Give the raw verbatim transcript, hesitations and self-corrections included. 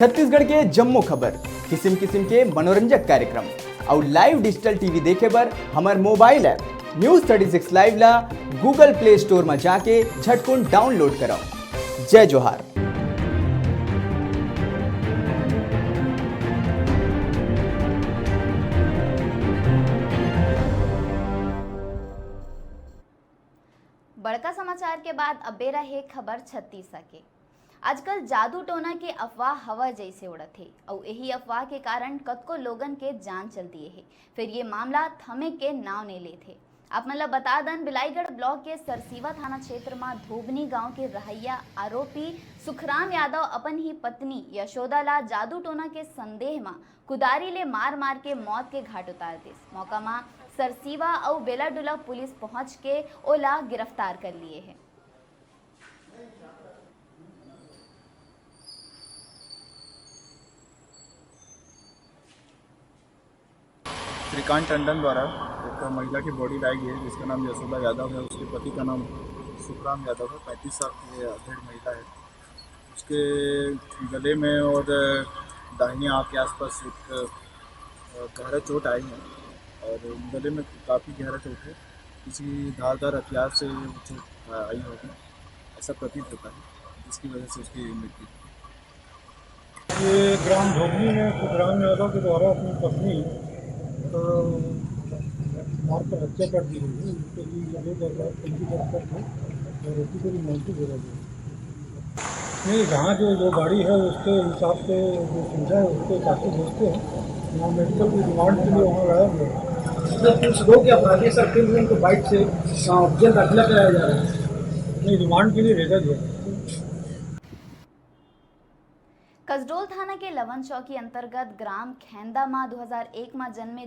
छत्तीसगढ़ के जम्मो खबर, किसिम किसिम के मनोरंजक कार्यक्रम अउ live digital T V देखे बर हमर mobile app News thirty six Live ला Google Play Store म जाके झटकुन download करव। जय जोहार। बड़का समाचार के बाद अब बेरा हे खबर छत्तीसा के। आजकल जादू टोना के अफवाह हवा जइसे उड़त हे अउ एही अफवाह के कारण कतको लोगन के जान चल दिए हे, फिर ये मामला थमे के नाव नइ लेत हे। आप मन ल बता दन, बिलाईगढ़ ब्लॉक के सरसीवा थाना क्षेत्र म धोबनी गांव के रहइया आरोपी सुखराम यादव अपन ही पत्नी यशोदा ला जादू टोना के संदेह म कुदारी ले मार मार के मौत के घाट उतार दिस। मौका म सरसीवा अउ बेलाडुला पुलिस पहुंच के ओला गिरफ्तार कर लिए हे। श्रीकांत टंडन द्वारा एक महिला की बॉडी लाई गई है, जिसका नाम यशोदा यादव है। उसके पति का नाम सुखराम यादव है। पैंतीस साल की ये अधेड़ महिला है। उसके गले में और दाहिनी आंख के आसपास एक, अ, गहरा चोट आई है और गले में काफ़ी गहरा चोट है। किसी धारदार हथियार से वो चोट, अ, आई होगी, ऐसा प्रतीत होता है, जिसकी वजह से उसकी मृत्यु हुई। ये ग्राम धोबनी में सुखराम यादव के द्वारा अपनी पत्नी, अ, मारकर हत्या कर दी गई है। इसके लिए ये लोग अगर पंजीकृत करके आरोपी को रिमांड पे भेजा गया। नहीं, जहाँ जो, जो गाड़ी है, उसके हिसाब से जो सुविधा है, उसके हिसाब से भेजते हैं। वहाँ मेडिकल की रिमांड के लिए वहाँ लाया गया। सर, कुछ लोग क्या अपराधी सर, फिर भी उनको बाइक से, अ, जेल दाखिला कराया जा रहा है। नहीं, रिमांड के लिए भेजा गया। कसडोल थाना के लवन चौकी अंतर्गत ग्राम खैंदा म दो हज़ार एक म जन्मे